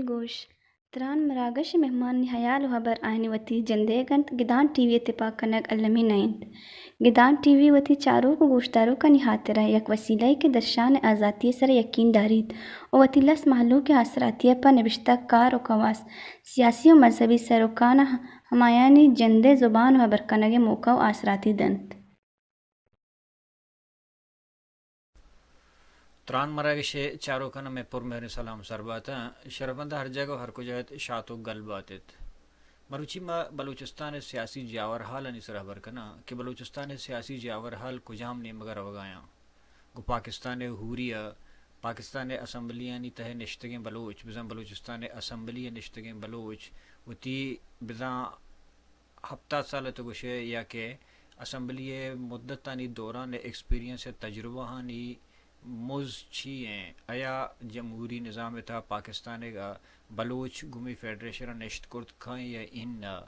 گوش، تران مراگش ءِ مہمانانی ہیال ءُ ہبر آیانی وتی جندئیگ اَنت، گدان ٹی وی ءِ تپاک کنگ المی نہ اِنت۔ گدان ٹی وی وتی چاروک ءُ گوشداروکانی ہاترا یک وسیلہ یے کہ درشان ءِ آزاتی ءِ سرا یکین داریت ءُ وتی لس مہلوک ءِ آسراتی ءَ پہ نبشتہ کار ءُ کواس، سیاسی ءُ مذہبی سروکاں ہمایانی جند ءِ زبان ءُ ہبر کنگ ءِ موقع ءُ آسراتی دنت۔ تران مراگش ءِ چاروکاں مئے پرمہریں سلام سر بات اَنت۔ شرفمند ہر جاگہ ءُ ہر کجا ات، شات ءُ گل بات ات۔ مروچی ما بلوچستان ءِ سیاسی جاورحالانی سرا ہبر کناں کہ بلوچستان ءِ سیاسی جاورحال کجام نیمگ ءَ روگ ءَ اَنت۔ گوں پاکستان ءِ حوری ءَ پاکستان ءِ اسمبلیانی تہ ءَ نشتگیں بلوچ، بزاں بلوچستان ءِ اسمبلی ءَ نشتگیں بلوچ وتی بزاں ہپتاد سال ءَ تو گوشئے یا کہ اسمبلی ءِ مدتانی دوران ءَ ایکسپیرینس ءُ تجربہانی مز چی ایں؟ آیا جمہوری نظام ءِ تہا پاکستان ءَ بلوچ گوں فیڈریشن ءَ نشت کرت کن یا اناں؟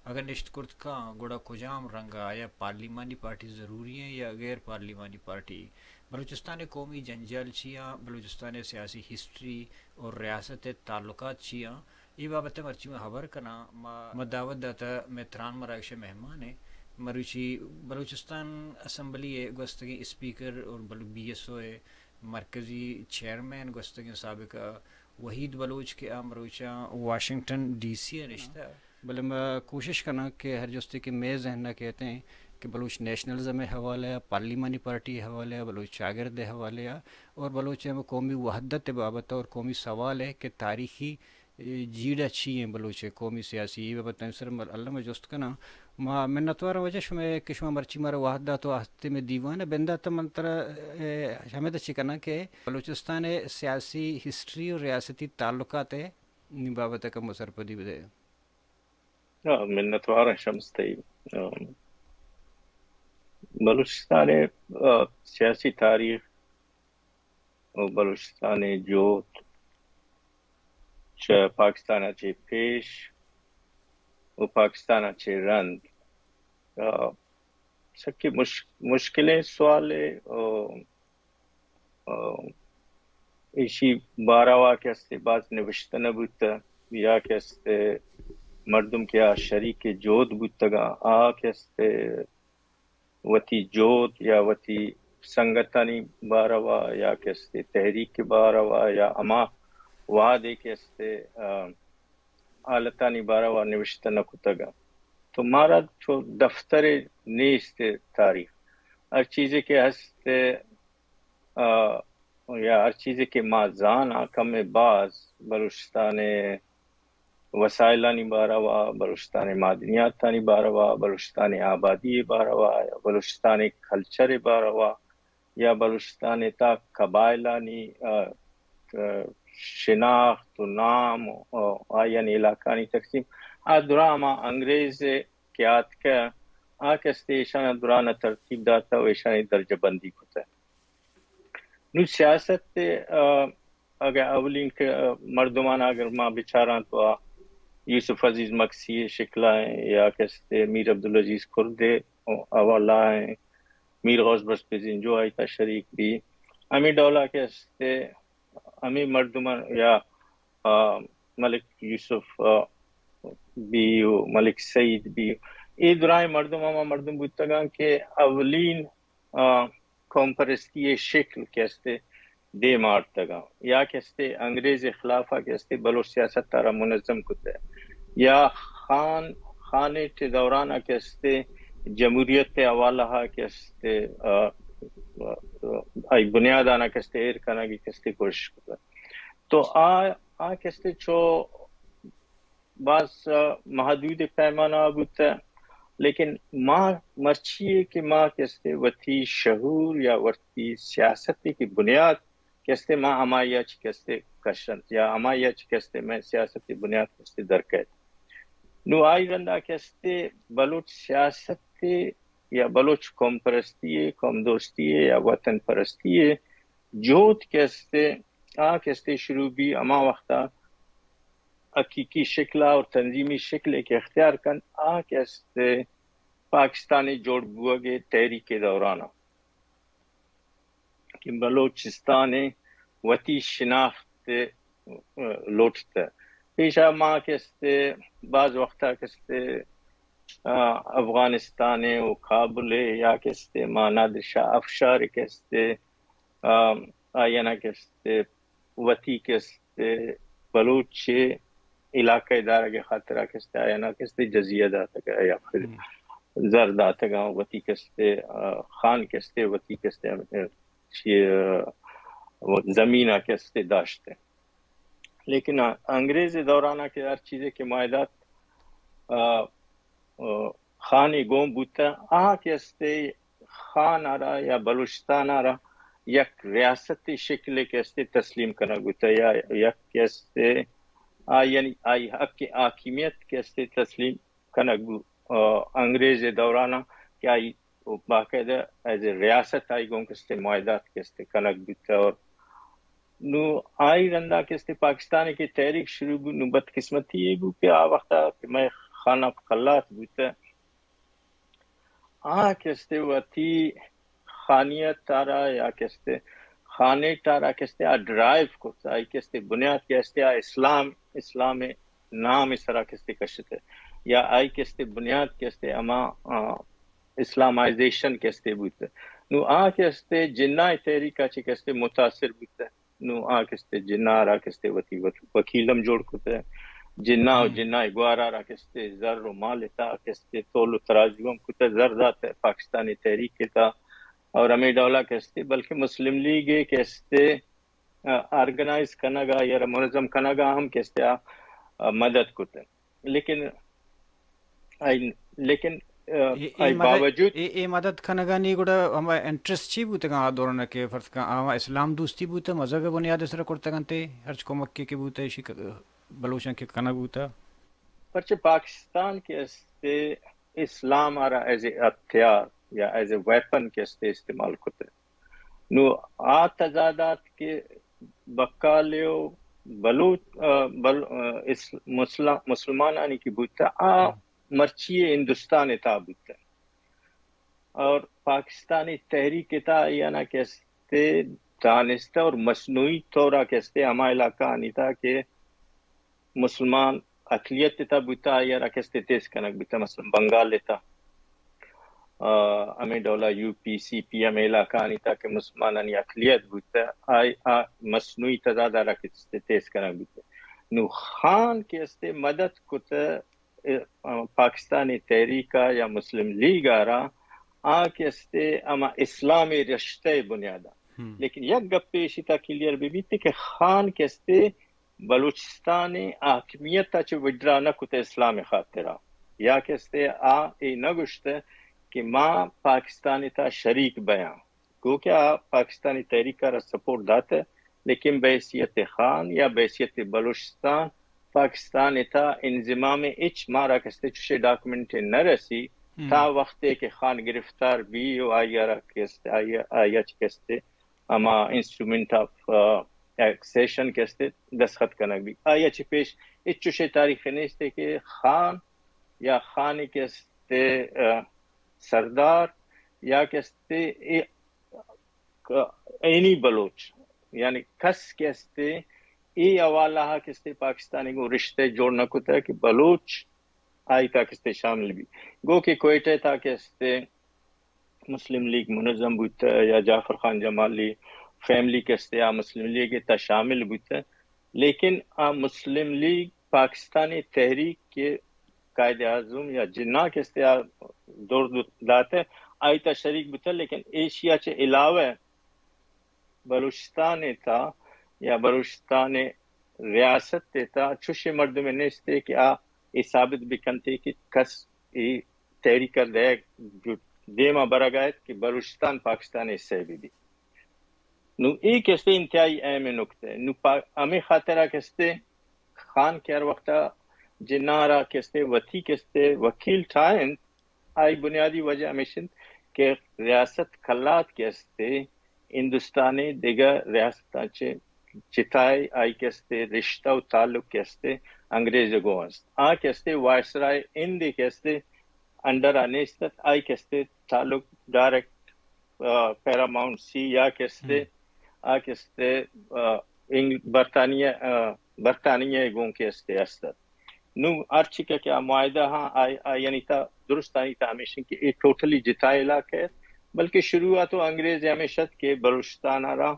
اگاں نشت کرت کن، گڑا کجام رنگ ءَ؟ آیا پارلیمانی پارٹی ضروری ایں یا غیر پارلیمانی پارٹی؟ بلوچستان ءِ قومی جنجال چی ایں؟ بلوچستان ءِ سیاسی ہسٹری اور ریاست ءِ تعلقات چی ایں؟ اے بابت ءَ مرچی ما ہبر کناں۔ ما، ما دعوت داتہ مئے تران مراگش ءِ مہمان ءَ، مروچی بلوچستان اسمبلی ءِ گوستگیں اسپیکر اور بلو-، بی ایس او ءِ مرکزی چیئرمین گوستگیں سابق وحید بلوچ کہ آ مروچاں واشنگٹن ڈی سی ءَ نشتہ۔ بلے ما کوشش کناں کہ ہر جستے کہ مئے ذہن ءَ کیت ایں کہ بلوچ نیشنلزم ءِ حوالہ ءَ، پارلیمانی پارٹی ءِ حوالہ ءَ، بلوچ چاگرد ءِ حوالہ ءَ اور بلوچ ءِ ہم قومی وحدت ءِ بابت ءَ اور قومی سوال ءِ کہ تاریخی، اے، جیڑہ چی ایں بلوچ ءِ قومی سیاسی، اے بابت ءَ سر الم ءَ جست کناں۔ ما منتوار آں واجہ شمئے کہ شما مرچی مارا وہد دات ءُ آ ہستے مئے دیوان ءَ بندات ءَ۔ من ترا، اے، ہمے دچی کناں کہ بلوچستان ءِ سیاسی ہسٹری ءُ ریاستی تعلقات ءِ نی بابت ءَ کمو سرپدی بدئے۔ آ، منتوار آں شمس تئی۔ آ، بلوچستان ءِ، آ، سیاسی تاریخ ءُ بلوچستان ءِ جہد چہ پاکستان ءَ چہ پیش ءُ پاکستان ءَ چہ رند، آ، سکیں مش-، مشکلیں سوالے۔ آ، آ، ایشی باروا کہ استے باز نوشتہ نہ بوتہ، یا کہ استے مردم کہ آ شریک جہد بوتگاں، آ کہ استے وتی جہد یا وتی سنگتانی باروا یا کہ استے تحریک باروا یا ہما وہدے کہ استے، آ، حالتانی باروا نوشتہ نہ کتگاں۔ تو مارا چو دفتر نیست تاریخ۔ ہر چیزے کہ ہست، آ، یا ہر چیزے کہ ما زاناں کمے باز بلوچستان ءِ وسائلانی باروا، بلوچستان ءِ معدنیاتانی باروا، بلوچستان ءِ آبادی ءِ باروا، یا بلوچستان ءِ کلچر ءِ باروا، یا بلوچستان ءِ تہا قبائلانی، آ، آ، شناخت ءُ نام ءُ، آ، آیانی علاقہانی تقسیم، آ دراہ ہما انگریز ءَ کہ آتکہ، آ کہ استے ایشانا دراہ ءَ ترتیب داتہ ءُ ایشانی درجہ بندی کتہ۔ نوں سیاست ءَ، آ، اگہ اولین کہ، آ، مردمان اگر ما بچاراں تو آ یوسف عزیز مگسی ءِ شکل ءَ ایں، یا کہ استے میر عبدالعزیز کرد ءِ حوالہ ءَ ایں، میر غوث بخش بزنجو آئی تہا شریک بی۔ ہمے ڈول ءَ کہ استے ہمے مردمان یا، آ، ملک یوسف، آ، بی ءُ ملک سعید بی، اے درائیں مردم ہما مردم بوتگاں کہ اولین، آ، قوم پرستی ءِ شکل کہ استے دیم آرتگاں، یا کہ استے انگریز ءِ خلاف ءَ کہ استے بلوچ سیاست ءَ را منظم کتہ، یا خان، خان ءِ دوران ءَ کہ استے جمہوریت ءِ حوالہ ءَ کہ استے، آ، آ، آئی بنیاداں کہ استے ایر کنگ ءِ کہ استے کوشش کتہ۔ تو آ، آ کہ استے چو باز، آ، محدود پیمانہ بوتہ، لیکن ما مرچی کہ ما کستے وتی شعور یا وتی سیاستی کہ بنیاد کستے ما ہمائی چ کستے کشنت یا ہمائی چ کستے میں سیاستی بنیاد کستے درکیت۔ نو آئی رندا کستے بلوچ سیاستی یا بلوچ قوم پرستی، قوم دوستی یا وطن پرستی جہد کستے، آ کستے شروع بی ہما وقتا حقیقی شکل اور تنظیمی شکل کہ اختیار کن، آ کستے پاکستانی جوڑ بوگے تحریک دورانا کہ بلوچستان وتی شناخت، آ، لوٹت۔ پیشا ما کستے باز وقتا کستے، آ، افغانستان و کابل یا کستے ما نادر شاہ افشار کستے، آ، آیانا کستے وتی کستے بلوچ علاقہ دارگ خاطرہ کستے آیانا کستے جزیہ داتگ یا پھر زر داتگ، وتی کستے، آ، خان کستے وتی کستے، آ، چی، آ، زمین کستے داشتے۔ لیکن انگریز دورانا کہ ہر چیزے کہ معاہدات، آ، آ، خانی گون بوتہ، آ کستے خان آرا یا بلوچستان آرا یک ریاستی شکل کستے تسلیم کنگ بوتہ یا یک کستے آ، یعنی آئی حق حاکمیت کستے تسلیم کنگ بو، آ، انگریز دورانا کہ آئی باقاعدہ ایز اے ریاست آئی گون کستے معاہدات کستے کنگ بوتہ اور نو آئی رندا کستے پاکستان کی تحریک شروع بو۔ نو بدقسمتی یہ بو کہ آ وقتا کہ میں خانہ قلات بوتہ، آ کستے وتی خانیت تارا یا کستے خانے تارا کستے آ ڈرائیو کت، آئی کستے بنیاد کستے آ اسلام، اسلام نام سرا کستے کشتے یا آئی کستے بنیاد کستے اما، آ، اسلامائزیشن کستے بوت۔ نو آ کستے جنائی تحریکا چہ کستے متاثر بوت۔ نو آ کستے جنا را کستے وتی وت-، وکیلم جوڑ کت۔ جنا و جنائی گوارا را کستے زر و مال تا کستے تول و ترازو ہم کت، زر دات پاکستانی تحریک تا اور ہمیں ڈولا کستے بلکہ مسلم لیگ کستے، آ، آرگنائز کنگا یا منظم کنگا ہم کستے آ، آ، مدد کت۔ لیکن آئی، لیکن، آ، اے، اے آئی مدد، باوجود اے، اے مدد کنگانی گڑا ہما انٹرسٹ چی بوتگاں آ دوران کہ فرض کن ہما اسلام دوستی بوتہ، مذہب بنیاد سر کرتگنتے، ہرچ کمک کے، کے بوتہ، اشی ک-، بلوچاں کے کنگ بوتہ؟ پرچہ پاکستان کے استے اسلام آرا ایز اے ہتھیار یا ایز اے ویپن کے استے استعمال کتے۔ نو آ تضادات کہ بکالیو بلوچ، آ، بل-، آ، اس-، مسلم-، مسلمانانی کی بوتا، آ مرچی ہندوستان تا بوتا۔ اور پاکستانی تحریک تا یا نا کستے دانستہ اور مصنوعی طورا کستے ہما علاقہ آنی تا کہ مسلمان اقلیت تا بوتا، آئی را کستے تیز کنگ بوتا، مثلاً بنگال تا، آ، ہمیں ڈولا یو پی، سی پی، ہمیں علاقہ آنی تا کہ مسلمانانی اقلیت بوتا، آئی، آ، مصنوعی تضاد را کستے تیز کنگ بوتا۔ نو خان کستے مدد کتا، آ، پاکستانی تحریک یا مسلم لیگ را، آ کستے ہما اسلامی رشتہ بنیادا۔ لیکن یک گپے اشی تا کلیئر بہ بیت کہ خان کستے بلوچستان حاکمیت ء چہ وڈرا نہ کتہ اسلام خاطرا، یا کہ استے آ اے نہ گوشتہ کہ ما پاکستان تا شریک بیاں، گو کہ آ پاکستانی تحریک را سپورٹ داتہ، لیکن بحیثیت خان یا بحیثیت بلوچستان پاکستان تا انضمام ہچ مارا کستے چوشے ڈاکومنٹ نہ رسی، تا وقتے کہ خان گرفتار بی و آئی را کستے، آئی، آئی چہ کستے ہما انسٹرومنٹ آف، آ، ایکسیشن کہ استے دستخط کنگ بیت۔ آئی ء چہ پیش ہچ چوشیں تاریخے نیست کہ خان یا خانی کہ استے، آ، سردار یا کہ استے اے، آ، اینی بلوچ، یعنی کس کہ استے اے حوالہ ء کہ استے پاکستانی گوں رشتے جوڑ نہ کتہ کہ بلوچ آئی تا کہ استے شامل بی۔ گو کہ کوئٹہ تا کہ استے مسلم لیگ منظم بوتہ یا جعفر خان جمالی فیملی کہ استے آ مسلم لیگ تا شامل بوتہ، لیکن آ مسلم لیگ پاکستانی تحریک کے قائد اعظم یا جناح کہ استے آ دور داتہ، آئی تا شریک بوتہ، لیکن ایشی ء چہ علاوہ بلوچستان تا یا بلوچستان ریاست تا چوشیں مردمے نیستے کہ آ اے ثابت بکنتے کہ کس اے تحریک ءَ دئیگ دیما برگ ءَ ات کہ بلوچستان پاکستان ءِ حصہ بہ بیت۔ نوں اے کستے انتہائی اہم نکتہ۔ نوں پا-، ہمے خاطر ءَ کستے خان کہ ہر وقت ءَ جناح را کستے وتی کستے وکیل ٹاہینت، آئی بنیادی وجہ ہمیش انت کہ ریاست کلات کہ استے ہندوستان ءِ دگہ ریاستاں چہ جتائے آئی کہ استے رشتہ و تعلق کہ استے انگریز ءَ گوں است۔ آ کہ استے وائسرائے ہند ءِ کہ استے انڈر ءَ نیست ات، آئی کہ استے تعلق ڈائریکٹ، آ، پیراماؤنٹ سی یا کہ استے، آ کہ استے، آ، انگ-، برطانیہ، آ، برطانیہ ءِ گوں کہ استے است ات۔ نوں ہرچی کہ، کہ آ معاہدہ ہاں، آ، آ، یعنی تا درست آئی تا ہمیش انت کہ اے ٹوٹلی جتا علاقہ ات، بلکہ شروعات و انگریز ہمیش ات کہ بلوچستان ءَ را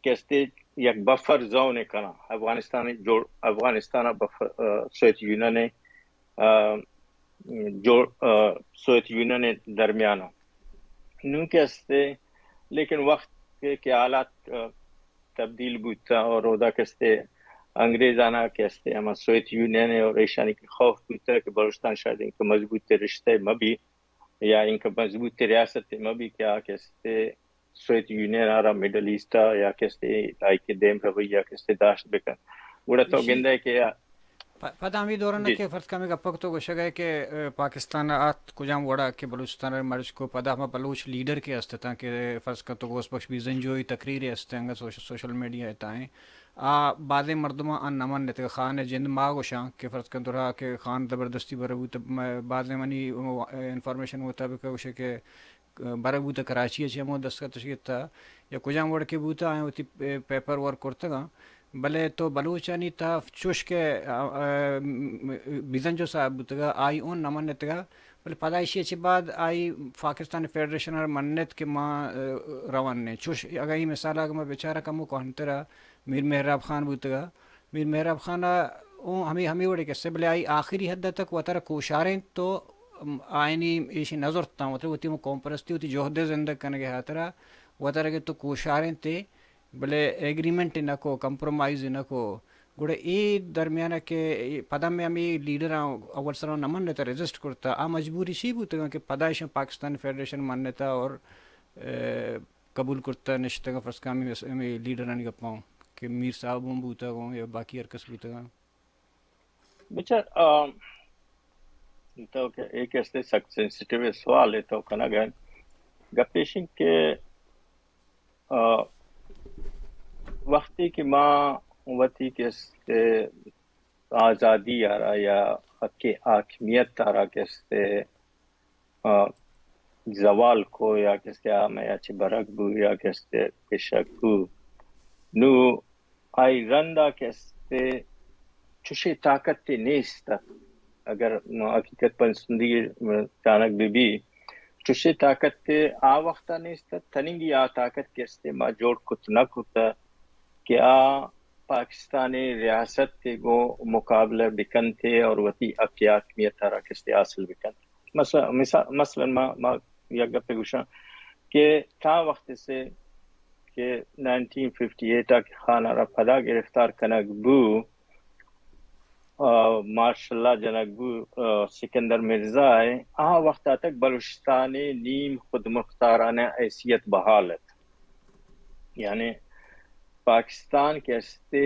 کہ استے یک بفر زون کناں، افغانستان جوڑ، افغانستان ءَ بفر، آ، سوویت یونین ءِ، آ، جوڑ، آ، سوویت یونین ءِ درمیان ءَ۔ نوں کہ استے، لیکن وقت کہ، کہ حالات، آ، تبدیل بوتاں اور اودا کہ استے انگریزاناں کہ استے ہما سوویت یونین ءِ اور ایشانی کہ خوف بوتہ کہ بلوچستان شاید انکہ مضبوط رشتہ مہ بی یا انکہ مضبوط ریاست مہ بی کہ آ کہ استے سوویت یونین ءَ را مڈل ایسٹ ءَ یا کہ استے آئی کہ دیم رویہ کہ استے داشت بکن۔ گڑا تو گندے کہ پ-، پدا ہمے دوران ءَ کہ فرض کن ہمے گپ ءَ تو گوشگ ءَ کہ، اے، پاکستان ءَ آت کجام وڑ ءَ کہ بلوچستان ءَ مرچ کو، پدا ہما بلوچ لیڈر کہ است اتاں کہ فرض کن تو غوث بخش بیزنجو ءِ تقریر است انگا سوش-، سوشل میڈیا ءِ تہا ایں۔ آ بازیں مردماں آ نہ منتگ۔ خان ءِ جند ما گوشاں کہ فرض کن درا کہ خان زبردستی برو بوت، م-، بازیں منی، م-، انفارمیشن مطابق گوشے کہ برگ بوتہ کراچی ءَ چہ ہمو دستخط اش گپتہ یا کجام وڑ کہ بوتہ آیاں وتی پے-، پیپر ورک کرتگاں، بلے تو بلوچانی تہا چوش کہ، آ، آ، م-، م-، بزنجو صاحب بوتگا، آئی اون نہ منتگا، بلے پدا ایشی ءَ چہ بعد آئی پاکستان فیڈریشن ءَ منت کہ ما، آ، روان نے۔ چوش اگاں اے مثال ءَ ما بچارا کمو کوہنترا میر مہراب خان بوتگا، میر مہراب خان ءَ اوں ہمے، ہمے وڑے کسے، بلے آئی آخری حد ءَ تک وتارا کوشارینت تو، ام، آئینی ایشی نہ زرتاں، وتارا وتی ہمو قوم پرستی وتی جہد ءِ زندگ کنگ ءِ ہاترا وتارا کہ تو کوشارینت، بلے ایگریمنٹ نہ کو، کمپرومائز نہ کو۔ گڑا اے درمیان ءَ کہ اے پدا میں ہمے لیڈراں اول سرا نہ منتا، ریزسٹ کرتا، آ مجبوری شی بوتگاں کہ پدا ایشاں پاکستان فیڈریشن منتا اور، اے، قبول کرتہ، نشتگ ءُ فرض کن ہمے، ہمے لیڈرانی گپاں کہ میر صاحب ہم بوتگ اوں یا باقی ہر کس بوتگ اں۔ بچار، آ، تو کہ ایک ایسے سخت سینسیٹیو سوال ہے تو کنگ ءَ۔ گپ ایش انت کہ، آ، وقتی کہ ما وتی کہ است آزادی ءَ را یا حق حاکمیت ءَ را کہ است آ، زوال کو یا کسے آ مئے ءَ چہ برگ بو یا کسے کشگ بو۔ نو آئی رندا کسے چوشیں طاقتے نیست ات۔ اگر ما حقیقت پنسندی جانگ بہ بی، چوشیں طاقتے آ وقتا نیست ات، تننگی آ طاقت کسے ما جوڑ کت نہ کت کہ آ پاکستانی ریاست ءَ گوں مقابلہ بکنتے اور وتی حق حاکمیت ءَ را کسے حاصل بکنت۔ مثلا، مثا-، مثلا ما، ما یک گپے گوشاں کہ تا وقت سے کہ نائنٹین ففٹی ایٹ ءَ کہ خان ءَ را پدا گرفتار کنگ بو، آ، مارشل لا جنگ بو، آ، سکندر مرزا ءَ، آ وقت ءَ تک بلوچستان ءِ نیم خودمختارانہ حیثیت بحال ات۔ یعنی پاکستان کہ استے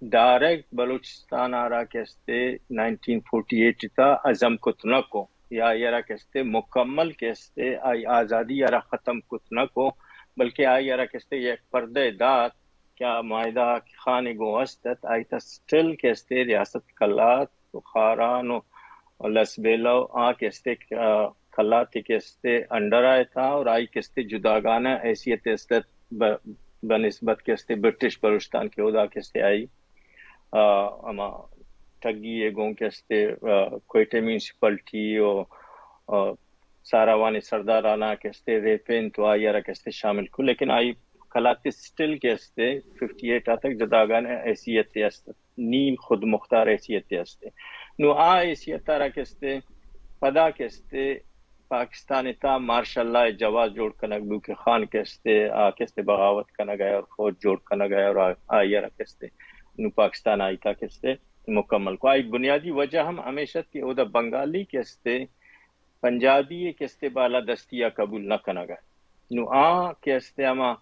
ڈائریکٹ بلوچستان ءَ را کہ استے نائنٹین فورٹی ایٹ تا عزم کت نہ کو یا آئی ءَ را کہ استے مکمل کہ استے آئی آزادی ءَ را ختم کت نہ کو، بلکہ آئی ءَ را کہ استے یک پردے دات کہ آ معاہدہ کہ خان ءِ گوں است ات، آئی تا سٹل کہ استے ریاست کلات و خاران و لسبیلہ و آ کہ استے، آ، کلاتے کہ استے انڈر ءَ اتاں اور آئی کہ استے جداگانہ حیثیت است ات ب-، بنسبت کہ استے برٹش بلوچستان کہ اودا کہ استے آئی، آ، ہما ٹگی ءِ گوں کہ استے، آ، کوئٹہ میونسپلٹی و، آ، ساراوانی سرداراناں کہ استے ریپینت و آئی ءَ را کہ استے شامل کو، لیکن آئی کلاتے سٹل کہ استے ففٹی ایٹ ءَ تک جداگانہ حیثیت است، نیم خود مختار حیثیت است۔ نو آ حیثیت ءَ را کہ استے پدا کہ استے پاکستان ءِ تہا مارشل لا ءِ جواز جوڑ کنگ بو کہ خان کہ استے آ کہ استے بغاوت کنگ ءَ اور فوج جوڑ کنگ ءَ اور آ-، آئی ءَ را کہ استے نو پاکستان آئی تا کہ استے مکمل کو۔ آئی بنیادی وجہ ہم ہمیش ات کہ اودا بنگالی کہ استے، پنجابی کہ استے، بالادستی ءَ قبول نہ کنگ ءَ۔ نو آ کہ استے ہما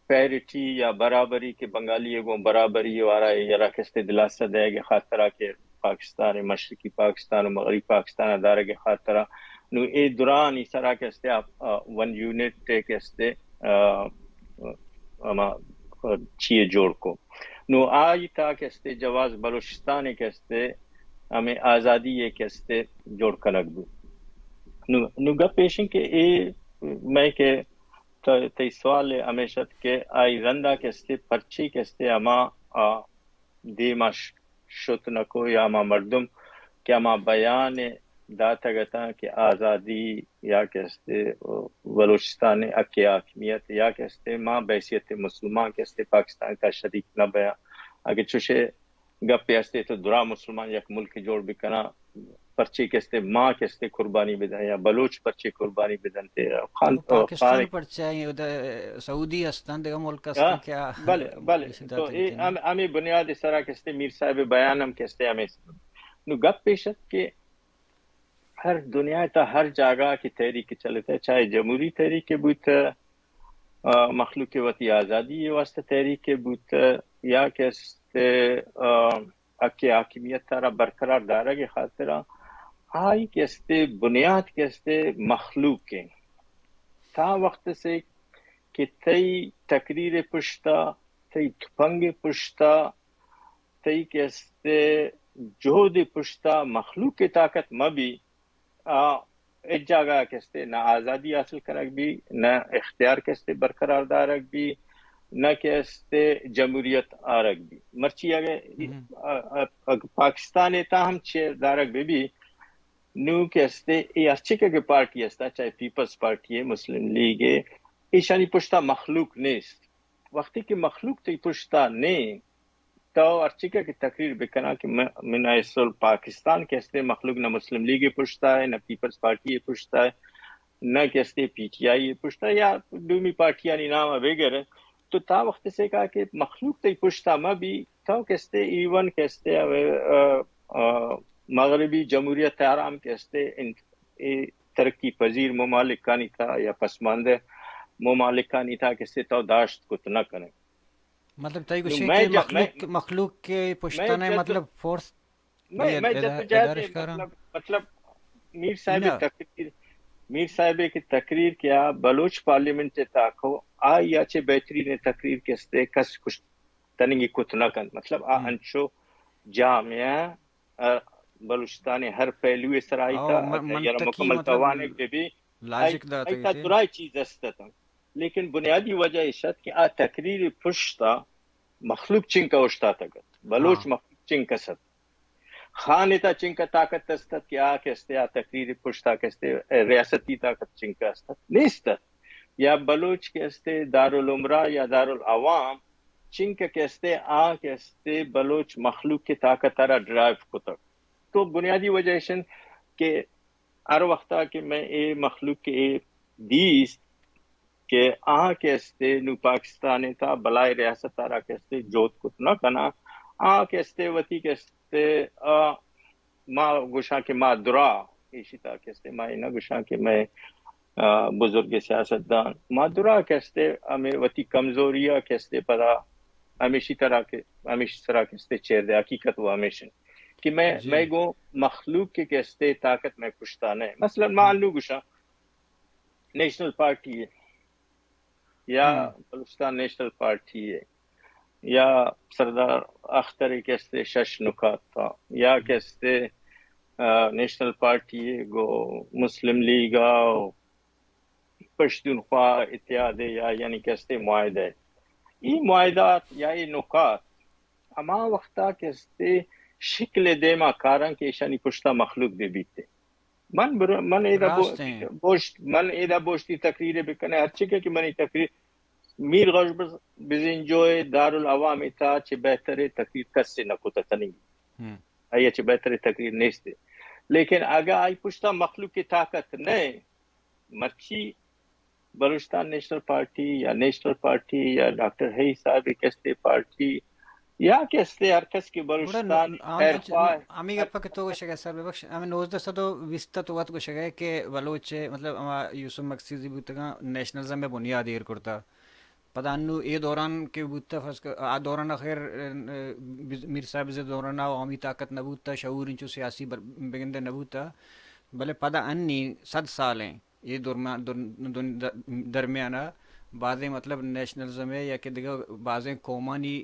پیرٹی یا برابری کہ بنگالی ءَ گوں برابری ءَ وارا یرا کہ استے دلاسہ دئیگ ءِ خاطرا کہ پاکستان ءَ، مشرقی پاکستان و مغربی پاکستان ءَ دارگ ءِ خاطرا، نو اے درانی سرا کہ استے آ، آ، ون یونٹ کہ استے، آ، ہما، آ، چیے جوڑ کو۔ نو آئی تا کہ استے جواز بلوچستان کہ استے ہمیں آزادی ءِ کہ استے جوڑ کنگ بو۔ نو، نو گپ ایشن کہ اے میں کہ ت-، تئی سوال ہمیش ات کہ آئی رندا کہ استے پرچے کہ استے ہما، آ، دیما ش-، شت نکو یا ہما مردم کہ ہما بیان داتگ اتاں کہ آزادی یا کہ استے بلوچستان حق حاکمیت یا کہ استے ما بحیثیت مسلمان کہ استے پاکستان تا شریک نہ بیاں۔ اگہ چوشے گپے استے تو درا مسلمان یک ملک جوڑ بکناں، پرچے کہ استے ما کہ استے قربانی بدن یا بلوچ پرچے قربانی بدن تے خان، پاکستان خان پرچے ایں، ادا سعودی ہستن، دگہ ملک ہستن کیا؟ بلے، بلے۔ تو اے ہم، ہمیں بنیاد سرا کہ استے میر صاحب بیان ہم کہ استے ہمیں نو گپ پیش ات کہ ہر دنیا تا ہر جاگہ کہ تحریک چلتا، چاہے جمہوری تحریک بوت، آ، مخلوق وتی آزادی واسطہ تحریک بوت، یا کہ استے، آ، حق حاکمیت تارا برقرار دارگ خاطرا، آئی کہ استے بنیاد کہ استے مخلوق ہیں۔ تا وقت سے کہ تئی تقریر پشتا، تئی تپنگ پشتا، تئی کہ استے جہد پشتا مخلوق طاقت مہ بی، آ، ہچ جاگہ کہ استے نہ آزادی حاصل کنگ بی، نہ اختیار کہ استے برقرار دارگ بی، نہ کہ استے جمہوریت آرگ بی۔ مرچی اگہ، آ، آ، اگہ پاکستان تا ہم چیر دارگ بی بی، نو کہ استے اے ہرچی کہ پارٹی استا، چاہے پیپلز پارٹی ہے، مسلم لیگ ہے، ایشانی پشتا مخلوق نیست۔ وقتی کہ مخلوق تئی پشتا نے، تو ہرچی کہ تقریر بکناں کہ من، من حیث الپاکستان کہ استے مخلوق نہ مسلم لیگ پشتا ہے، نہ پیپلز پارٹی پشتا ہے، نہ کہ استے پی ٹی آئی پشتا ہے یا دومی پارٹیانی نام بگر، تو تا وقت سے کہا کہ مخلوق تئی پشتا مہ بی، تو کہ استے ایون کہ استے، آ، آ، آ، مغربی جمہوریت آرام کہ استے ان، اے ترقی پذیر ممالکانی تا یا پسماندہ ممالکانی تا کہ استے تو داشت کت نہ کنے۔ مطلب تئی نو گوشے میں کہ جا-، مخلوق، میں، مخلوق کے میں پشتانے جد-، مطلب فورس میں، یہ میں ادا-، جدوجہد ادارش کاراں؟ مطلب، مطلب میر صاحب نہ۔ تقریر، میر صاحب کی تقریر کیا بلوچ پارلیمنٹ تے تاکو، آ یا چے بہترین تقریر کہ استے کس کچھ تنگی کت نہ کن۔ مطلب آ ہم۔ انچو جامعہ، آ، بلوچستان ہر پہلو سرائی او تا، من-، اگر منطقی مکمل مطلب توانک بی بی، لاجک آئی، داتا آئی تا گیتے۔ درائے چیز است اتاں۔ لیکن بنیادی وجہ ایش ات کہ آ تقریر پشتا مخلوق چنکا اوشتاتگ ات، بلوچ ہاں۔ مخلوق چنکس ات۔ خان تا چنکا طاقت است ات کہ آ کہ استے آ تقریر پشتا کہ استے ریاستی طاقت چنکا است ات، نیست ات۔ یا بلوچ کہ استے دارالعمرہ یا دارالعوام چنکا کہ استے آ کہ استے بلوچ مخلوق کی طاقت را ڈرائیو کتگ۔ تو بنیادی وجہ ایشن کہ ہر وقتا کہ میں اے مخلوق کے اے دیست کہ آ کہ استے نو پاکستان تا بلائے ریاست را کہ استے جوت کت نہ کنا، آ کہ استے وتی کہ استے، آ، ما گوشاں کہ ما درا ایشی تا کہ استے ما اے نہ گوشاں کہ میں، آ، بزرگ سیاستدان، ما درا کہ استے ہمیں وتی کمزوریا کہ استے پدا ہمیشی طرح کہ ہمیشی سرا کہ استے چیر دے۔ حقیقت وہ ہمیشن کہ میں، جی۔ میں گو مخلوق کے کہ استے طاقت میں پشتا نہیں۔ مثلاً ما انو گوشاں نیشنل پارٹی ہے یا ہم۔ بلوچستان نیشنل پارٹی ہے یا سردار اختر کہ استے شش نکات تا یا کہ استے، آ، نیشنل پارٹی ہے گو مسلم لیگ آ پشتونخوا اتحاد ہے یا یعنی کہ استے معاہدہ ہے۔ ای معاہدات یا ای نکات ہما وقتا کہ استے شکل دیما کارن کہ ایشانی پشتا مخلوق بہ بیتے۔ من بر-، من ایدا بو-، راست ہیں۔ بوشت، من ایدا بوشتی تقریر بکنے، ہرچی کہ، کہ منی تقریر میر غوث بز-، بزنجو دارالعوام تا چہ بہتر تقریر کس سے نہ کتا تنی۔ ہم۔ آئی چہ بہتر تقریر نیستے۔ لیکن اگا آئی پشتا مخلوق کی طاقت نہ، مرچی بلوچستان نیشنل پارٹی یا نیشنل پارٹی یا ڈاکٹر حئی صاحب کستے پارٹی یا کہ استے ہر کس کہ گڑا نو-، بلوچستان آ-، خیر انچ-، خواہ۔ ہمے گپ کہ تو گوشگ ءَ سر ببخش، ہمے نوزدہ سد و بیست ءَ تو وت گوشگ ءَ کہ بلوچ ءِ، مطلب، ہما یوسف مکسیزی بوتگاں، نیشنلزم ءِ بنیاد ایر کرتا۔ پدا انو اے دوران کہ بوتا، فرض کر، آ دوران ءَ خیر، ا، میر صاحب ءِ دوران ءَ عوامی طاقت نہ بوتا، شعور انچو سیاسی بر-، بگندے نہ بوتا، بلے پدا انی صد سال ایں۔ اے درما-، در-، در-، درمیان ءَ بازیں، مطلب، نیشنلزم ءِ یا کہ دگہ بازیں قومانی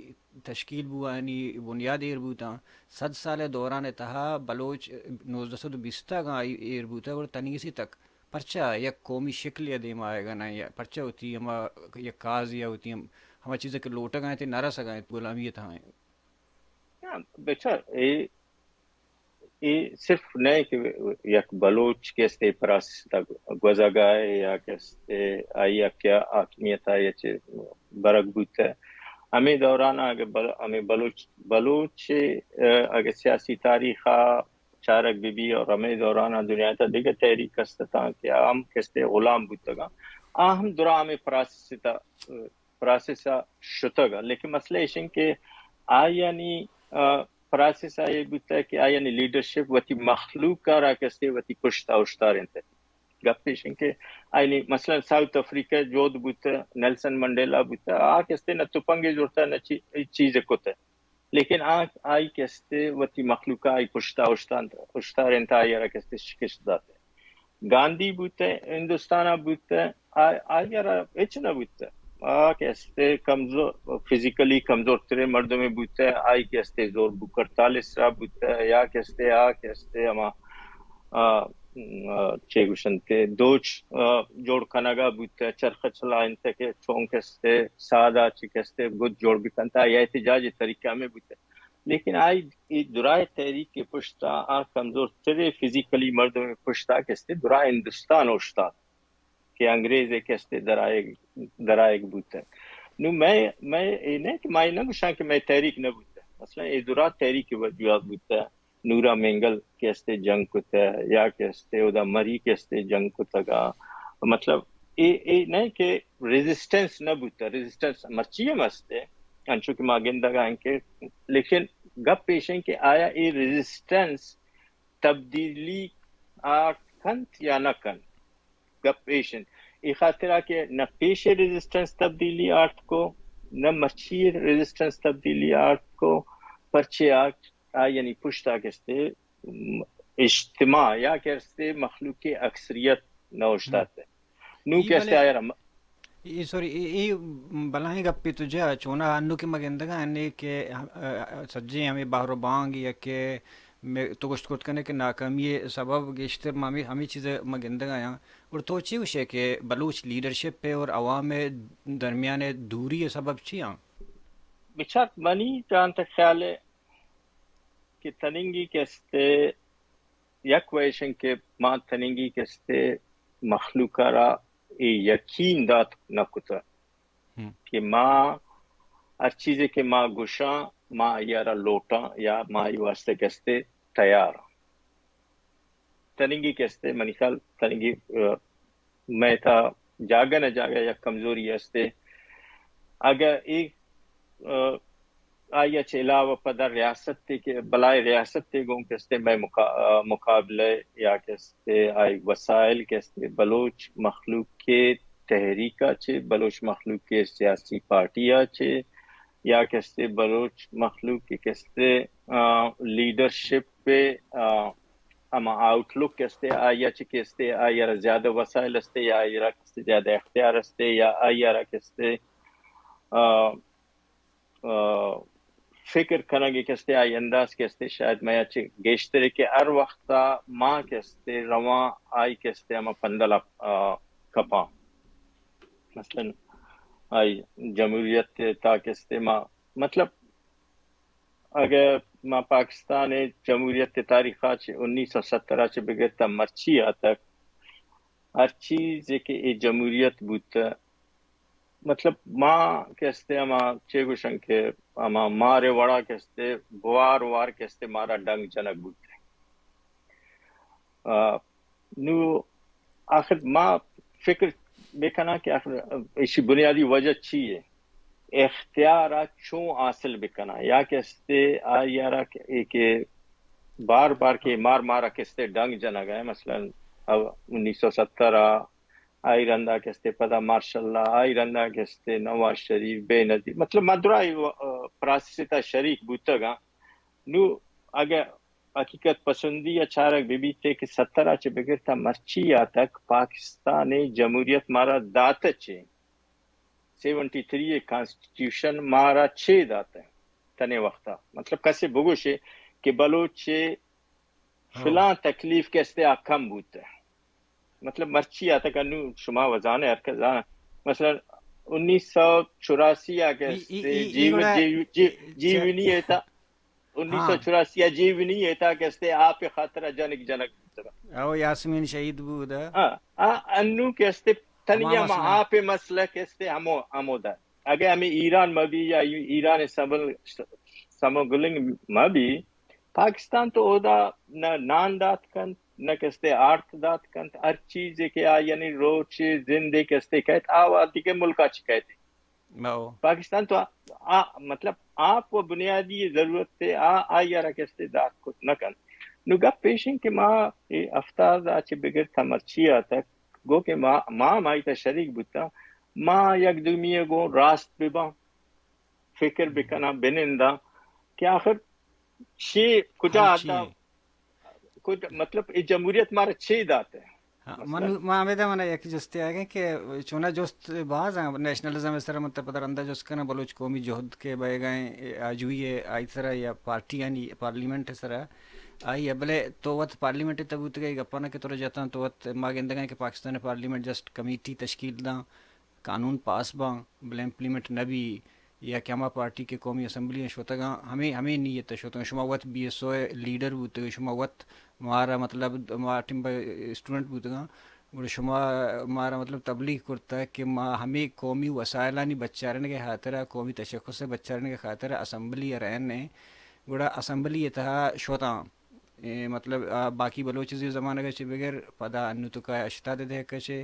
تشکیل بوانی بنیاد ایر بوتاں۔ صد سال ءِ دوران ءِ تہا بلوچ نوزدہ سد و بیست ءَ گاں ایر بوتگ، گڑا تنیگسی تک پرچا یک قومی شکلے ءَ دیما آیگ ءَ نہ ایں، یا پرچا وتی ہما یک کاز یا وتی ہم-، ہما چیز کہ لوٹگ ءَ انت نہ رسگ ءَ انت، غلامی ءِ تہا انت؟ نہ، بچار، اے اے صرف نہ کہ یک بلوچ کہ استے پراسس ءِ تہا گوزگ ءَ یا کہ استے آئی ءَ کہ حاکمیت آئی ءَ چہ برگ بوتہ۔ ہمے دوران ءَ اگہ بل-، ہمے بلوچ، بلوچ، ا، اگہ سیاسی تاریخ ءَ چارگ بہ بی اور ہمے دوران ءَ دنیا ءِ تہا دگہ تحریک است اتاں کہ آ ہم کہ استے غلام بوتگاں، آ ہم درا ہمے پراسس ءِ تہا، ا، پراسس ءَ شتگ۔ لیکن مسئلہ ایش انت کہ آیانی، ا، پراسس ءَ اے بوتگ کہ آیانی لیڈرشپ وتی مخلوق ءَ را کہ استے وتی پشت ءَ اوشتارینتگ۔ گپ ایش انت کہ آیانی مثلاً ساؤتھ افریقہ جہد بوتہ، نیلسن منڈیلا بوتہ، آ کہ استے نہ تپنگے زرتہ نہ چی-، چیزے کتہ۔ لیکن آ، آئی کہ استے وتی مخلوق ءَ آئی پشت ءَ اوشتانت، اوشتارینتہ، آئی ءَ را کہ استے شکست داتہ۔ گاندھی بوتہ، ہندوستان ءَ بوتہ، آ-، آئی ءَ را ہچ نہ بوتہ۔ آ کہ استے کمزور، فزیکلی کمزور تریں مردمے بوتہ، آئی کہ استے زور بھوک ہڑتال ءِ سرا بوتہ، یا کہ استے، آ کہ استے ہما، آ، آ، چے گوشنتے، دوچ، آ، جوڑ کنگ ءَ بوتہ، چرخ ءَ چلائینتہ کہ چون کہ استے ساد ءَ چہ کہ استے گد جوڑ بکنت، آ یا احتجاج ءِ طریقہ ہمے بوتہ۔ لیکن آئی اے درائیں تحریک ءِ پشت ءَ آ کمزور تریں فزیکلی مردم ءِ پشت ءَ کہ استے درائیں ہندوستان اوشتات کہ انگریز ءِ کہ استے درائگ، درائگ بوتہ۔ نوں مئے، مئے اے نہ کہ ما اے نہ گوشاں کہ مئے تحریک نہ بوتہ۔ مثلاً اے درا تحریک وجوہات بوتہ۔ نورا مینگل کہ استے جنگ کتہ یا کہ استے اودا مری کہ استے جنگ کتگا۔ مطلب اے، اے نہ کہ ریزسٹنس نہ بوتہ، ریزسٹنس مرچی ہم استے، انچو کہ ما گندگا ایں کہ، لیکن گپ ایش انت کہ آیا اے ریزسٹنس تبدیلی آرت کنت یا نہ کنت؟ گپ ایش انت۔ اے خاطرا کہ نہ پیش ریزسٹنس تبدیلی آرت کو، نہ مرچی ریزسٹنس تبدیلی آرت کو، پرچے آ، آ یعنی پشتا کہ استے، م، اجتماع یا کہ استے مخلوق اکثریت نہ اوشتاتے۔ نوں کہ استے آیا رم- اے، سوری، اے، اے بلاہیں گپے تو جا، چونا انو کہ ما گندگا انے کہ، ا، ا، سجیں ہمے بہر و بانگ یا کہ مے-، تو گوشت کرت کنے کہ ناکامی ءِ سبب گیشتر ما ہمے، ہمے چیز ما گندگا یاں۔ اور تو چی گوشے کہ بلوچ لیڈرشپ ءِ اور عوام ءِ درمیان ءِ دوری ءِ سبب چی آں؟ بچار، منی جان تک خیال ہے کہ تننگی کہ استے یک ویشن کہ ما تننگی کہ استے مخلوق ءَ را اے یقین دات نہ کتہ کہ ما ہر چیزے کہ ما گوشاں، ما آئی ءَ را لوٹاں یا ما آئی واسطہ کہ استے تیار آں۔ تننگی کہ استے منی خیال تننگی، ا، مئے تھا جاگہ نہ جاگہ یک کمزوری استے۔ اگہ اے، ا، آئی ءَ چہ علاوہ پدا ریاست تے کہ بلائے ریاست تے گوں کہ استے مئے مقا-، ا، مقابلہ یا کہ استے آئی وسائل کہ استے بلوچ مخلوق کے تحریک ءَ چہ، بلوچ مخلوق کے سیاسی پارٹی ءَ چہ یا کہ استے بلوچ مخلوق کے کہ استے، ا، لیڈرشپ پہ، آ، ہما آؤٹ لک استے، آئی ءَ چہ کہ استے، آئی ءَ را زیادہ وسائل استے یا آئی ءَ را کہ استے زیادہ اختیار استے یا آئی ءَ را کہ استے، آ، آ، فکر کنگ کہ استے، آئی انداز کہ استے، شاید مئے چہ گیشترے کہ ہر وقت ما کہ استے رواں، آئی کہ استے ہما پندل ءَ، آ، کپاں۔ مثلاً آئی جمہوریت تا کہ استے ما، مطلب، اگہ ما پاکستان ءِ جمہوریت ءِ تاریخ ءَ چہ انیس سو ستر ءَ چہ بگر تا مرچی ءَ تک ہر چیزے کہ اے جمہوریت بوتہ، مطلب، ما کہ استے ہما چے گوشن کہ ہما مار ءِ وڑا کہ استے بوار وار کہ استے مارا ڈنگ جنگ بوتہ۔ آ، نو آخر ما فکر بکناں کہ آخر ایشی بنیادی وجہ چی ہے؟ اختیار ءَ چون حاصل بکناں، یا کہ استے آئی ءَ را کہ، اے کہ بار بار کہ مار مار ءَ کہ استے ڈنگ جنگ ءَ، مثلاً اب انیس سو ستر ءَ، آئی رندا کہ استے پدا مارشل ءَ، آئی رندا کہ استے نواز شریف، بے نظیر، مطلب ما دراہ اے و-، پراسس ءِ تہا شریک بوتگاں۔ نو اگہ حقیقت پسندی ءَ چارگ بہ بیت کہ ستر ءَ چہ بگر تا مرچی آتک پاکستان ءِ جمہوریت مارا داتہ چے؟ سیونٹی تھری ءِ کانسٹیٹیوشن مارا چے داتہ؟ تنے وقتا مطلب کسے بگوشے کہ بلوچ چے ہو۔ فلاں تکلیف کہ استے آ کم بوتہ۔ مطلب مرچی آتک انو شما وزانے ہر کس زان۔ مثلاً انیس سو چوراسی آ کہ ای، ای، استے ای، ای جیو-، گڑا جیو-، جی-، ای، جیونی ایتا۔ انیس سو چوراسی ءَ جیونی ایتا کہ استے آپ ءِ خاطر ءَ جنگ جنگ بوتگ۔ او یاسمین شہید بود۔ ہاں، آ انو کہ استے تنیا ہما ما مسئلہ۔ آپ ءِ مسئلہ کہ استے ہمو، ہمودا۔ اگہ ہمیں ایران مہ بی یا ایران ءِ سمگل-، سمگلنگ مہ بی، پاکستان تو اودا نہ نان دات کنت، نہ کہ استے آرت دات کنت، ہر چیزے کہ آ یعنی روچ زندے کہ استے کہت، آ وہدی کہ ملکا چی کہتے۔ او۔ پاکستان تو آ، آ، مطلب آپ و بنیادی ضرورت تے آ، آئی ءَ را کہ استے دات کت نہ کنت۔ نو گپ ایش انت کہ ما اے ہفتاد ءَ چہ بگر تا مرچی آتک، گو کہ ما، ما، ما ایتا شریک بوتاں، ما یک دومی ءَ گوں راست بباں، فکر بکناں، بننداں کہ آخر چی کجا حل چی آتا، ہے؟ کجا، مطلب اے جمہوریت مارا چی دات ہے؟ ہاں، من، مثلاً؟ ما ہمیدا منا یک جستے آگے کہ چونا جست باز ہیں، نیشنلزم سر من تپد رندا جست کرنا، بلوچ قومی جہد کے بئیگا ہیں، آجوئی ہے، آئی سرا یا پارٹی یعنی پارلیمنٹ سرا آئی ہے، بلے تو وت پارلیمنٹ تبوت گئے گپانا کہ تو جتاں تو وت ما گندگا کہ پاکستان پارلیمنٹ جسٹ کمیٹی تشکیل داں، قانون پاس باں، بلے امپلیمنٹ نہ بی، یا کہ ہما پارٹی کہ قومی اسمبلی ءَ شتگاں، ہمے، ہمے نیت ءَ شتگاں۔ شما وت بی ایس او ءِ لیڈر بوتگ، شما وت مارا مطلب ما ٹیمبا اسٹوڈنٹ بوتگاں، گڑا شما مارا مطلب تبلیغ کرتگ کہ ما ہمے قومی وسائلانی بچارینگ ءِ خاطر ءَ، قومی تشخص ءِ بچارینگ ءِ خاطر ءَ اسمبلی ءَ رہن ایں، گڑا اسمبلی ءِ تہا شتاں۔ اے مطلب، آ، باقی بلوچ زی زمانگ ءَ چہ بگر پدا انو تو کا ہشتاد ءِ دہک ءَ چہ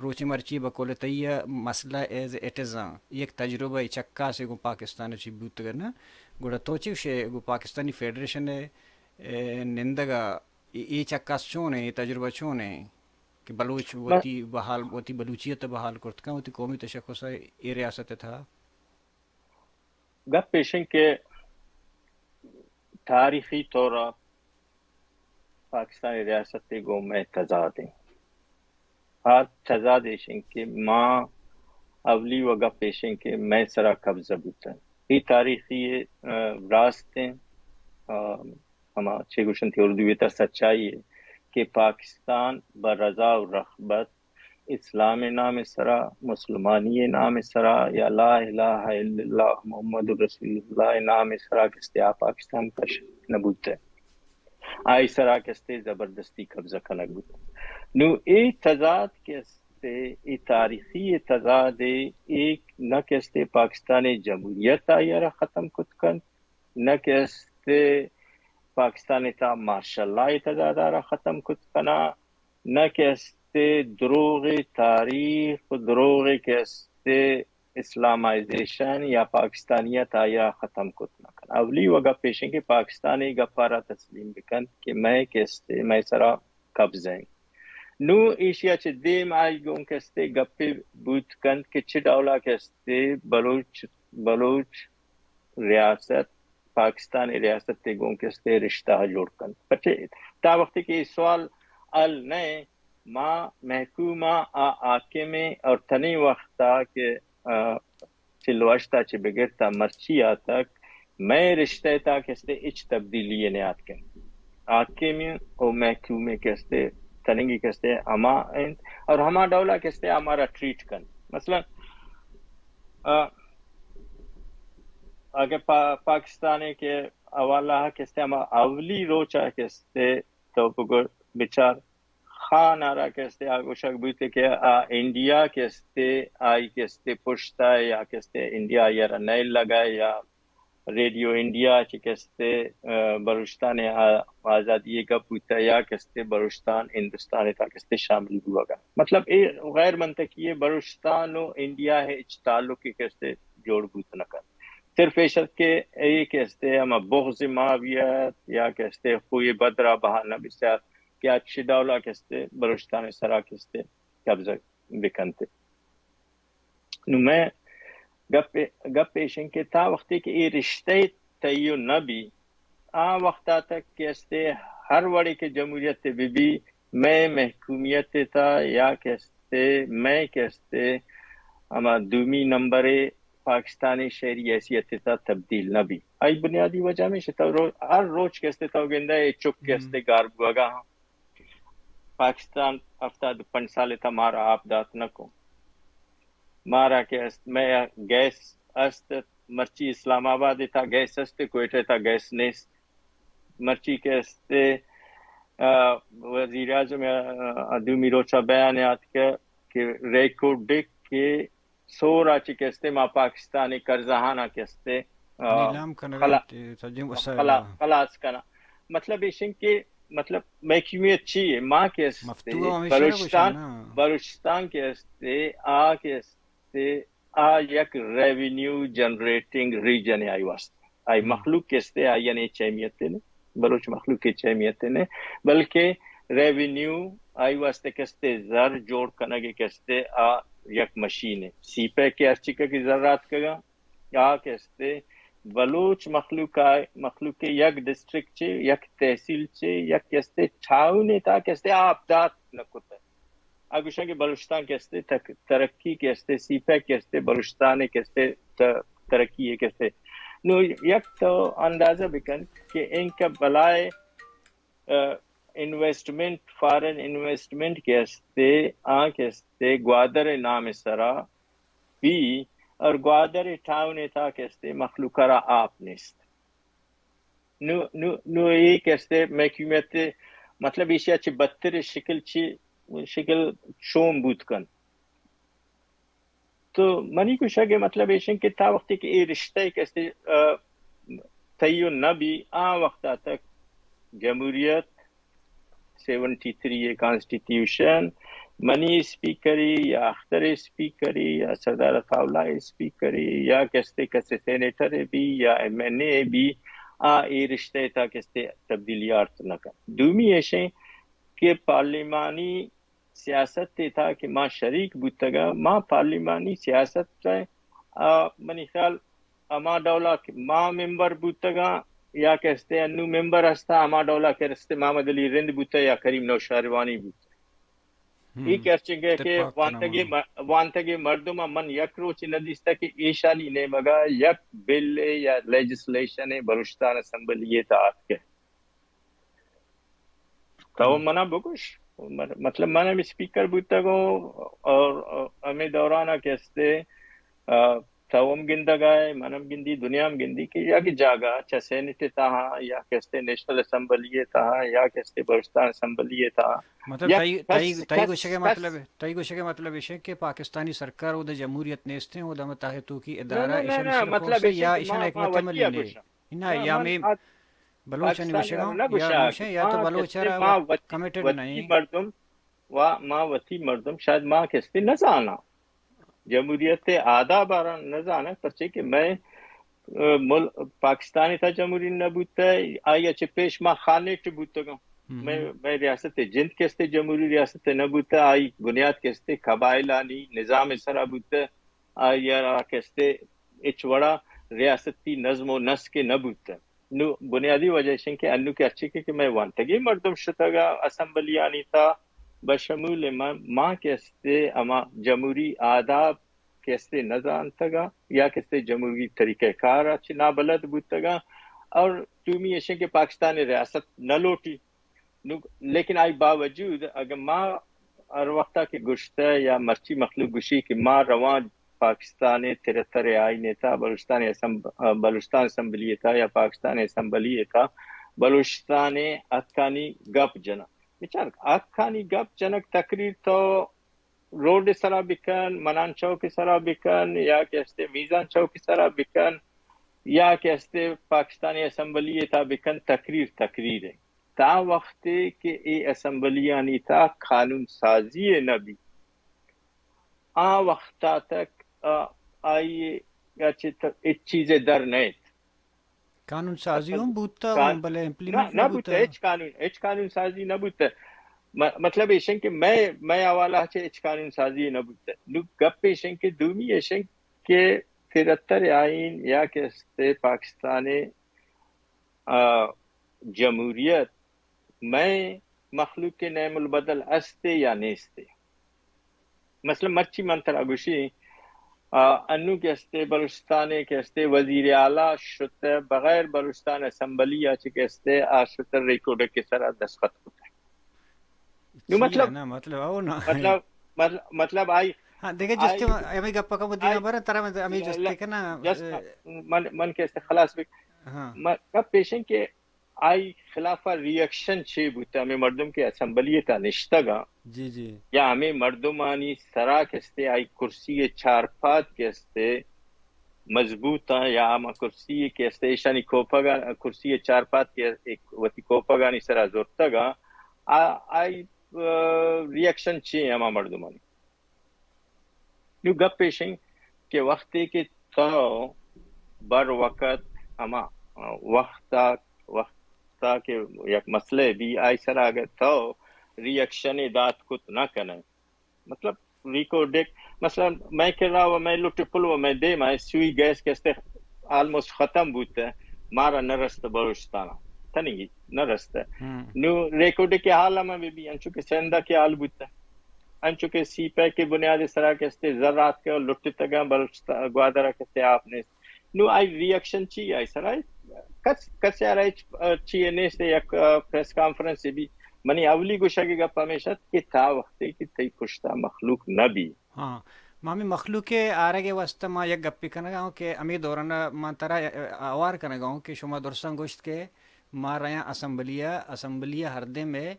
روچ مرچی بقول تئی ءَ مسئلہ ایز اٹ از آں، یک تجربہ ءِ چکاسے گوں پاکستان ءَ چہ بوتگ نہ، گڑا تو چی گوشے گوں پاکستانی فیڈریشن ءِ، اے، نندگ ءَ اے، اے چکاس چون ایں، اے تجربہ چون ایں کہ بلوچ بس۔ وتی بحال، وتی بلوچیت ءَ بحال کرت کن، وتی قومی تشخص ءَ اے ریاست ءِ تہا؟ گپ ایش انت کہ تاریخی طور ءَ پاکستانی ریاست ءِ گوں مئے تضاد انت۔ آ تضاد ایش انت کہ ما اولی و گپ ایش انت کہ مئے سرا قبضہ بوتگ۔ اے تاریخی، آ، راست انت۔ آ، ہما چے گوشنت اردو ءِ تہا سچائی ہے کہ پاکستان بہ رضا و رغبت اسلام ءِ نام ءِ سرا، مسلمانی ءِ نام ءِ سرا یا لا الہ الا اللہ محمد رسول اللہ ءِ نام ءِ سرا کہ استے آ پاکستان کش نہ بوتہ۔ آئی سرا کہ استے زبردستی قبضہ کنگ بوتہ۔ نو اے تضاد کہ استے، اے تاریخی اے تضاد اے، اے نہ کہ استے پاکستان ءِ جمہوریت آئی ءَ را ختم کت کنت، نہ کہ استے پاکستان ءِ تہا مارشل لا ءِ تضاد ءَ را ختم کت کناں، نہ کہ استے دروغ تاریخ، دروغ کہ استے اسلامائزیشن یا پاکستانیت آئی ءَ ختم کت نہ کن۔ اولی و گپ ایش انت کہ پاکستان ءِ گپ ءَ را تسلیم بکنت کہ مئے کہ استے مئے سرا قبضہ انت۔ نو ایشی ءَ چہ دیم آئی گوں کہ استے گپے بوت کنت کہ چہ ڈولا کہ استے بلوچ، بلوچ ریاست پاکستان ءِ ریاست ءِ گوں کہ استے رشتہ ءَ جوڑ کنت۔ پرچے تا وقتی کہ اے سوال حل نہ، ما محکوم آں، آ حاکم ایں اور تنی وقت ءَ کہ، آ، چل و ہشت ءَ چہ بگر تا مرچی آتک، مئے رشتہ ءِ تہا کہ استے ہچ تبدیلی یے نیاتکگ۔ حاکم و محکوم کہ استے تننگی کہ استے ہما انت اور ہما ڈولا کہ استے ہمارا ٹریٹ کنت۔ مثلاً، آ، اگہ پا-، پاکستان ءِ کہ حوالہ کہ استے ہما اولی روچ ءَ کہ استے تو بگر بچار خان ءَ را کہ استے آ گوشگ بوتے کہ آ انڈیا کہ استے آئی کہ استے پشت ءَ یا کہ استے انڈیا آئی ءَ را نئیل لگائے یا ریڈیو انڈیا چہ کہ استے، آ، بلوچستان ءِ آ-، آزادی ءِ گپ بوتہ یا کہ استے بلوچستان ہندوستان ءِ تہا کہ استے شامل بوگا۔ مطلب اے غیر منطقی ہے، بلوچستان و انڈیا ءِ ہچ تعلق کہ استے جوڑ بوت نہ کنت۔ صرف ایش ات کہ اے کہ استے ہما بغض ما بیت یا کہ استے خوی بدرا بہا نہ بسیار کہ اچ ڈولا کہ استے بلوچستان سرا کہ استے قبضہ بکنت۔ نو میں گپ، گپ ایشن کہ تا وقتی کہ اے رشتہ تیو نہ بی، آ وقتا تک کہ استے ہر وڑے کہ جمہوریت بی بی، میں محکومیت تا یا کہ استے، میں کہ استے ہما دومی نمبر پاکستانی شہری حیثیت تا تبدیل نہ بی۔ آئی بنیادی وجہ میں شتا رو-، ہر روچ کہ استے تو گندہ اے چک کہ استے گار بوگا ہاں۔ پاکستان ہفتاد و پنچ سال تا مارا آپ دات نہ کو۔ مارا کہ است، میں گیس است، مرچی اسلام آباد تا گیس است، کوئٹہ تا گیس نیست۔ مرچی کہ است، آ، وزیر اعظم، آ، دومی روچا بیان یات کہ، کہ ریکو ڈک کہ سور آ چی کہ استے ما پاکستانی قرضہانا کہ استے، آ، نیلام کنگا خلا-، تے سجیں وسائل خلا-، آ۔ خلاص کنا۔ مطلب ایشن کہ مطلب محکمیت چی ہے؟ ما کہ استے مفتو ہمیشہ نہ گوشن بلوچستان، نا۔ بلوچستان کہ استے، آ کہ استے، آ یک ریونیو جنریٹنگ ریجن ہے آئی واسطے۔ آئی مخلوق کہ استے، آئی یعنی چہمیت نے، بلوچ مخلوق کے چہمیت نے، بلکہ ریونیو آئی واسطے کہ استے زر جوڑ کنگے کہ استے آ یک مشین ہے۔ سی پیک کے ہر چکا کی زر رات کگا، آ کہ استے بلوچ مخلوق آ-، مخلوق کے یک ڈسٹرکٹ چے، یک تحصیل چے، یک کہ استے ٹاؤن ہے تا کہ استے آپ دات نہ کتے۔ آ گوشاں کہ بلوچستان کہ استے تک-، ترقی کہ استے، سی پیک کہ استے، بلوچستان کہ استے ت-، ترقی ہے کہ استے۔ نو یک تو اندازہ بکن کہ انکہ بلائے، آ، انویسٹمنٹ، فارن انویسٹمنٹ کہ استے، آ کہ استے گوادر نام سرا بی اور گوادر ٹاؤن تا کہ استے مخلوق را آپ نیست۔ نو، نو، نو اے کہ استے محکمیت، مطلب ایشی چی بدتر شکل چی، شکل چون بوت کن۔ تو منی گوشگ ءِ مطلب ایشن کہ تا وقتی کہ اے رشتہ کہ استے، آ، تیو نہ بی، آ وقتا تک جمہوریت، سیونٹی تھری اے کانسٹیٹیوشن، منی اسپیکری یا اختر اسپیکری یا سردار عطا اللہ اسپیکری یا کستے کسے سینیٹر بی یا ایم این اے بی، آ اے رشتہ تا کستے تبدیلی آرت نہ کن۔ دومی ایشیں کہ پارلیمانی سیاست ءِ تہا کہ ما شریک بوتگاں، ما پارلیمانی سیاست ءَ، آ، منی خیال ہما ڈولا کہ ما ممبر بوتگاں یا کہ استے انو ممبر ہستاں، ہما ڈولا کہ استے محمد علی رند بوتہ یا کریم نوشہروانی بوتہ۔ اے کہ ہرچنگہ کہ وانتگے م-، وانتگے مردم ءَ من یک روچے نہ دیستہ کہ ایشانی نیمگا یک بل یا لیجسلیشن بلوچستان اسمبلی ءِ تہا آتکہ۔ تو منا بگوش، مر-، مطلب من ہم اسپیکر بوتگوں اور، اور ہمیں دوران کہ استے، آ، تو ہم گندگائے، من ہم گندی، دنیا ہم گندی کہ یک جاگہ چہ سینٹ تہا یا کہ استے نیشنل اسمبلی تہا یا کہ استے بلوچستان اسمبلی تہا مطلب یا تئی، کس، تئی، تئی کس، گوشگ ءِ کس مطلب، تئی گوشگ ءِ مطلب ایش کہ پاکستانی سرکار او دا جمہوریت نیستیں، او دا متحد تو کی نہ، ادارہ نہ، نہ، ایشان نہ، شرف مطلب سے ایش یا کہ ایشان ما، حکمت ما عملی وتی نے۔ گوشاں۔ نہ، ما، یعنی ما بلوچانی پاکستان گوشگاں نہ یا گوشاں، گوشاں یا تو ما بلوچ کسے را ما وت-، وتی، کمیٹڈ وتی نہیں۔ مردم و ما وتی مردم شاید ما کسے نہ زاناں۔ جمہوریت آداب آرا نہ زاناں، پرچے کہ میں، ا، مل-، پاکستانی تا جمہوری نہ بوتا، آئی چہ پیش ما خانیٹ بوتگاں۔ میں، میں ریاست جند کستے جمہوری ریاست نہ بوتا، آئی بنیاد کستے قبائلانی نظام سرا بوتا، آئی را کستے ہچ وڑا ریاستی نظم و نسق نہ بوتہ۔ نو بنیادی وجہ ایش انت کہ انو کہ ہرچی کہ، کہ مئے وانتگیں مردم شتگ اسمبلیانی تہا، بشمول من، ما کہ استے ہما جمہوری آداب کہ استے نہ زانتگاں یا کہ استے جمہوری طریقہ کار چہ نابلد بوتگاں اور دومی ایش انت کہ پاکستان ریاست نہ لوٹی۔ نو، لیکن آئی باوجود اگر ما ہر وقتا کہ گشتہ یا مرچی مخلوق گشی کہ ما رواں پاکستان ترتر آئین تا، بلوچستان اسم-، بلوچستان اسمبلی تا یا پاکستان اسمبلی تا بلوچستان حقانی گپ جناں۔ بچار، حقانی گپ جنگ تقریر تو روڈ سرا بکن، منان چوک سرا بکن، یا کہ استے میزان چوک سرا بکن، یا کہ استے پاکستانی اسمبلی تا بکن، تقریر تقریر ہے۔ تا وقتے کہ اے اسمبلیانی تا قانون سازی نہ بی، آ وقتا تک، آ، آئی ءَ چہ تو ہچ چیزے در نئیت۔ قانون سازی ہم بوتہ، بلے امپلیمنٹ نہ بوتہ۔ ہچ قانون، ہچ قانون سازی نہ بوتہ۔ مطلب ایشیں کہ مئے، مئے حوالہ چہ ہچ قانون سازی نہ بوتہ۔ نوں گپ ایشیں کہ دومی ایشیں کہ ترتر آئین یا کہ استے پاکستان ءِ، آ، جمہوریت مئے مخلوق ءِ نعم البدل استے یا نیستے؟ مثلاً مرچی من ترا گوشی، آ، انوں کہ استے بلوچستان ءِ کہ استے وزیر اعلیٰ شتہ بغیر بلوچستان اسمبلی ءَ چہ کہ استے آ شتہ ریکوڈک ءِ سرا دستخط کتہ۔ نوں مطلب، نہ، مطلب، او نہ۔ مطلب، مطلب، مطلب آئی، ہاں، دگہ جستے آئی، ہمیں گپ کا دینا آئی، برا، ترا میں ہمیں جستے ل-، کنا، جسٹ اے، من، من کہ استے خلاص بک۔ ہاں۔ گپ ایشیں کہ آئی خلاف ءَ ری ایکشن چے بوتہ؟ ہمے مردم کہ اسمبلی ءِ تہا نشتگ آں، جی، جی۔ یا ہمے مردمانی سرا کہ استے آئی کرسی ءِ چارپاد کہ استے مضبوط آں، یا ہما کرسی کہ استے ایشانی کوپگ ءَ، کرسی ءِ چارپاد کہ ایک وتی کوپگانی سرا زرتگ آں، آ، آئی، آ، ری ایکشن چے ہما مردمانی؟ نوں گپ ایشیں کہ وختے کہ تو بر وقت ہما وختا، وختا کہ یک مسئلہ بی، آئی سرا اگر تو ری ایکشن دات کت نہ کنئے، مطلب، ریکوڈک، مثلاً مئے کرا و مئے لٹ پل و مئے دیما سوئی گیس کہ استے آلموسٹ ختم بوتہ، مارا نہ رستہ بلوچستان ءَ، تنیگی نہ رستہ۔ ہم۔ نوں ریکوڈک ءِ حال ہما بہ بی، انچو کہ سندھ ءَ کہ حال بوتہ۔ انچو کہ سی پیک ءِ بنیاد ءِ سرا کہ استے زر آتکہ و لٹتگاں، بلوچستان، گوادر ءَ کہ استے آپ نیست۔ نوں آئی ری ایکشن چی آئی سرا؟ کس، کس ءَ را ہچ، آ، چی نیست، یک، آ، پریس کانفرنس بی۔ منی اولی گوشگ ءِ گپ ہمیش ات کہ تا وختے کہ تئی پشتا مخلوق نہ بی۔ ہاں، ما ہمے مخلوق ءِ آرگ ءِ واستہ ما یک گپے کنگ ءَ اوں کہ ہمے دوران ءَ ما ترا، آ، آ، ہوار کنگ ءَ اوں کہ شما درستاں گوشت کہ ما رایاں اسمبلی ءَ، اسمبلی ءَ ہر دیم ءَ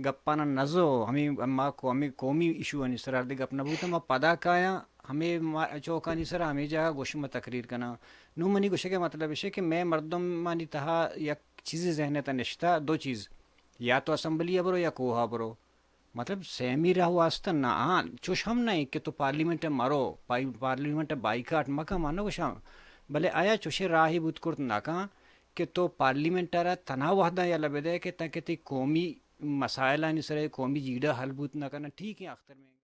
گپاں نہ زو، ہمے ما کو-، ہمے قومی ایشوانی سرا ہردے گپ نہ بوتہ، ما پدا کایاں ہمے ما-، چوکانی سرا ہمے جاگہ گوش ما تقریر کناں۔ نوں منی گوشگ ءِ مطلب ایش کہ مئے مردمانی تہا یک چیزے ذہن ءِ تہا نشتہ، دو چیز، یا تو اسمبلی ءَ برو یا کوہ ءَ برو۔ مطلب سیمی راہ واستہ نہ، ہاں، چوش ہم نہ کہ تو پارلیمنٹ ءَ مرو، پائی-، پارلیمنٹ ءَ بائیکاٹ مکن، ما نہ گوشاں، بلے آیا چوشیں راہے بوت کرت نہ کن کہ تو پارلیمنٹ ءَ را تنا وہداں یلہ بدئے کہ تاکہ تئی قومی مسائلانی سرا، قومی جیڑہ حل بوت نہ کناں، ٹھیک ہے، اختر میں